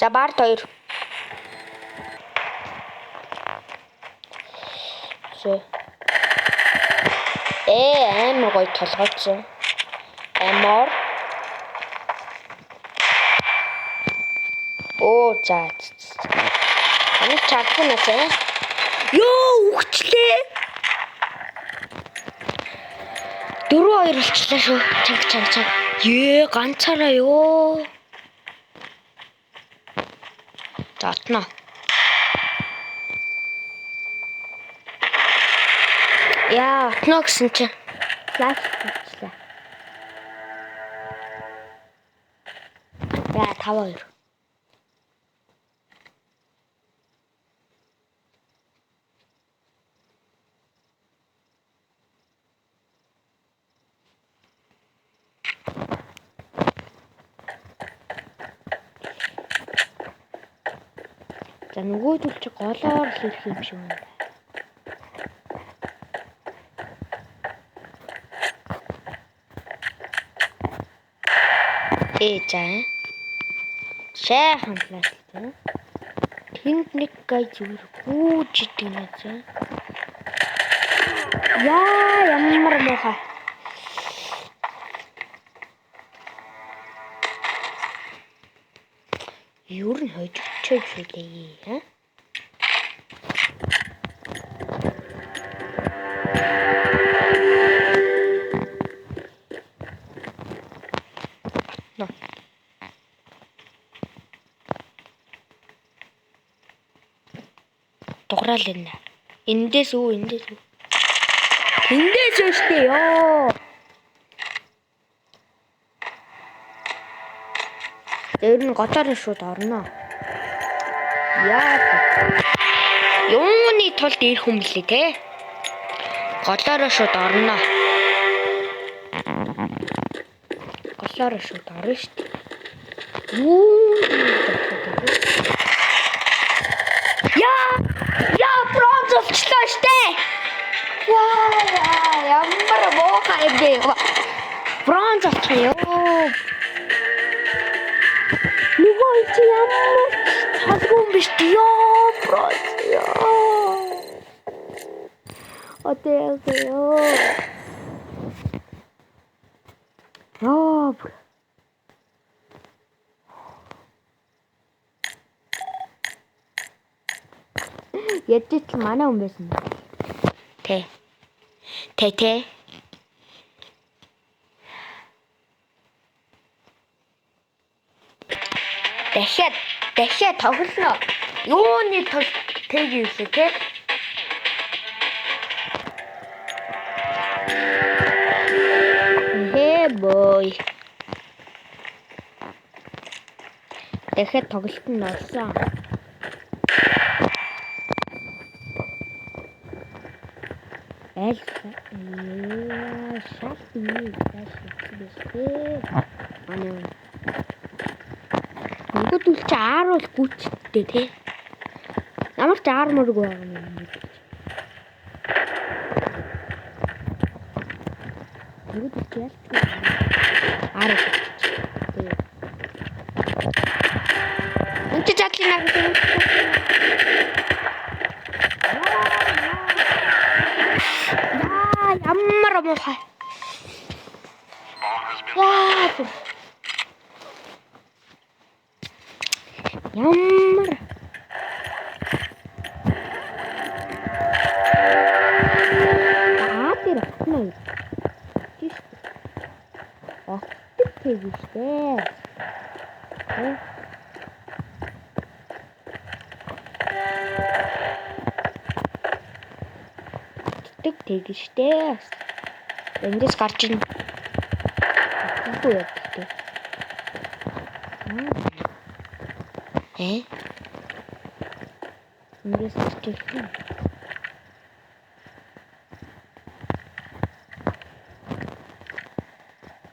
За бард 2. Зөө. Амар гоё толгойцсон. Амар. Оо за. Амиг чадахгүй насаа. Йоо үхчлээ. 4-2 болчлаа шүү. Чанг чанг чанг. Ее ганцаараа ёо. За отно. Яа, отно гэсэн чинь флаш болчлаа. Яа, 5-2. За нөгөөдөл чи голоор л ирэх юм шиг байна. За. Сайхан флаш тий. Тэнд нэг гай зүгээр гүүж идэг нэ зэ. Яа, ямар муухай. Ер нь хожигчоод шүү дээ, ха? Но. Дуграал энэ. Эндээс үү, эндээс үү? Эндээс үү штэ ёо. Тэр нь голоор шууд орно. Яа. Юуны тулд ирэх юм блэ те? Голоор шууд орно. Голоор шууд орно штэ. Юу? Яа! Яа, бронз болчлоо штэ. Яа, ямар муухай юм бэ? Бронз болчих ёо. Нөгөө чи ямар цалгүй юм биш ёо, бронз ёо. Одоо ёо. Ёо. Ядч л манай хүн байсан. Тэ. Тэ тэ. Дахиад тоглоно. Юуны тулд тэг юулээ те? Hey boy. Дахиад тоглолт нь орсон. Аль шал би шал. Манай Нөгөөдөл чи ааруул гүчтэй те. Ямар ч аармаргүй байгаа юм бэ. Нөгөөдөл чи ялч ааруу. Энд чи задлын наг. Яа, ямар муухай. Яа. Ямар Аа тэр отно юу? Тийш. Отдог тэг штэ. Отдог тэг штэ. Эндээс гарч ийн. Үгүй яа. Эндээс гарч ирэх юм.